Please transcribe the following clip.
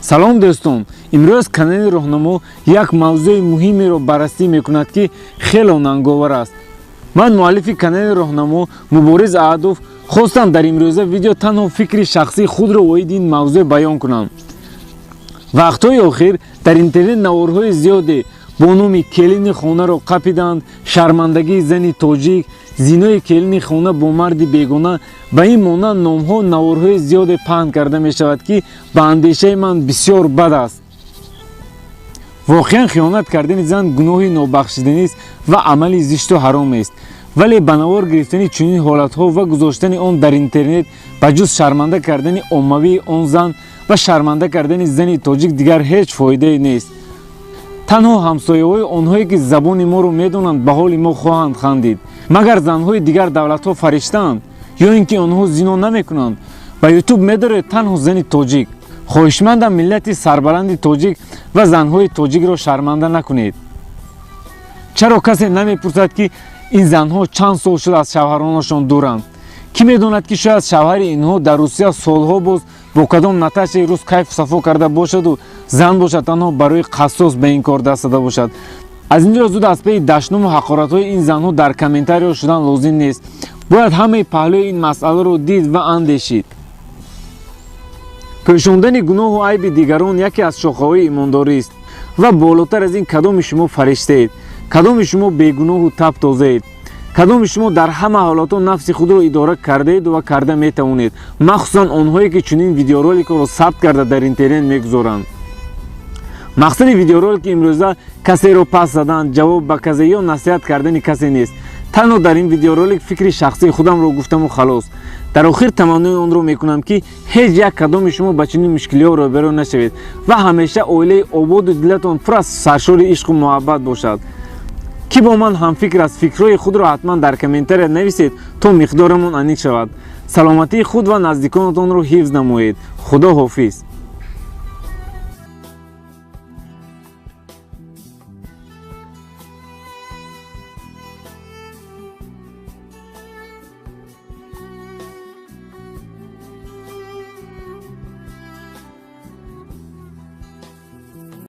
Салом, дӯстон! Имрӯз канали Роҳнамо як мавзӯи муҳимеро баррасӣ мекунад, ки хело нанговар аст. Ман, муаллифи канали Роҳнамо Мубориз Аҳадов, хостам дар имрӯза видео танҳо фикри шахсии худро оиди ин мавзӯъ баён кунам. Вақтҳои охир дар интернет наворҳои зиёде бо номи «Келини хонаро қапиданд», «Шармандагии зани тоҷик», «Зинои келини хона бо марди бегона», ба ин монанд номҳо наворҳои зиёде паҳн карда мешавад, ки ба андешаи ман бисёр бад аст. Воқеан, хиёнат кардани зан гуноҳи нобахшиданист ва амали зишту ҳаромест, вале ба навор гирифтани чунин ҳолатҳо ва гузоштани он дар интернет ба ҷуз шарманда кардани оммавии он зан ва шарманда кардани зани тоҷик дигар ҳеҷ фоидае нест. Танҳо ҳамсояҳои онҳое, ки забони моро медонанд, ба ҳоли мо хоҳанд хандид. Магар занҳои дигар давлатҳо фариштаанд ё ин ки онҳо зино намекунанд? Ба Ютуб медоред танҳо зани тоҷик. Хоҳишмандам, миллати сарбаланди тоҷик ва занҳои тоҷикро шарманда накунед. Чаро касе намепурсад, ки ин занҳо чанд сол шуд аз шавҳаронашон дуранд? Кӣ медонад, ки шояд шавҳари инҳо дар Русия солҳо боз бо кадом Наташаи рус кайфу сафо карда бошаду зан бошад танҳо барои қассос ба ин кор даст зада бошад. Аз ин ҷо зуд аз паи дашному ҳақоратҳои ин занҳо дар комментариҳо шудан лозим нест. Бояд ҳамаи паҳлӯи ин масъаларо дид ва андешид. Пӯшондани гуноҳу айби дигарон яке аз шохаҳои имондорист. Ва болотар аз ин, кадоми шумо фариштаед? Кадоми шумо бегуноҳу табтозаед? Кадоми шумо дар ҳама ҳолатҳо нафси худро идора кардаед ва карда метавонед? Махсусан онҳое, ки чунин видеороликҳоро сабт карда дар интернет мегузоранд. Мақсади видеоролики имрӯза касеро пас задан, ҷавоб ба касе ё насиҳат кардани касе нест. Танҳо дар ин видеоролик фикри шахсии худамро гуфтаму халос. Дар охир таманнои онро мекунам, ки ҳеҷ як кадоми шумо ба чунин мушкилиҳо рӯбарӯ нашавед ва ҳамеша оилаи ободу дилатон пур аз саршори ишқу муҳаббат бошад. Кӣ бо ман ҳамфикр аст, фикрҳои худро ҳатман дар комментария нависед, то миқдорамон аниқ шавад. Саломатии худ ва наздиконатонро ҳифз намоед. Худо ҳофиз.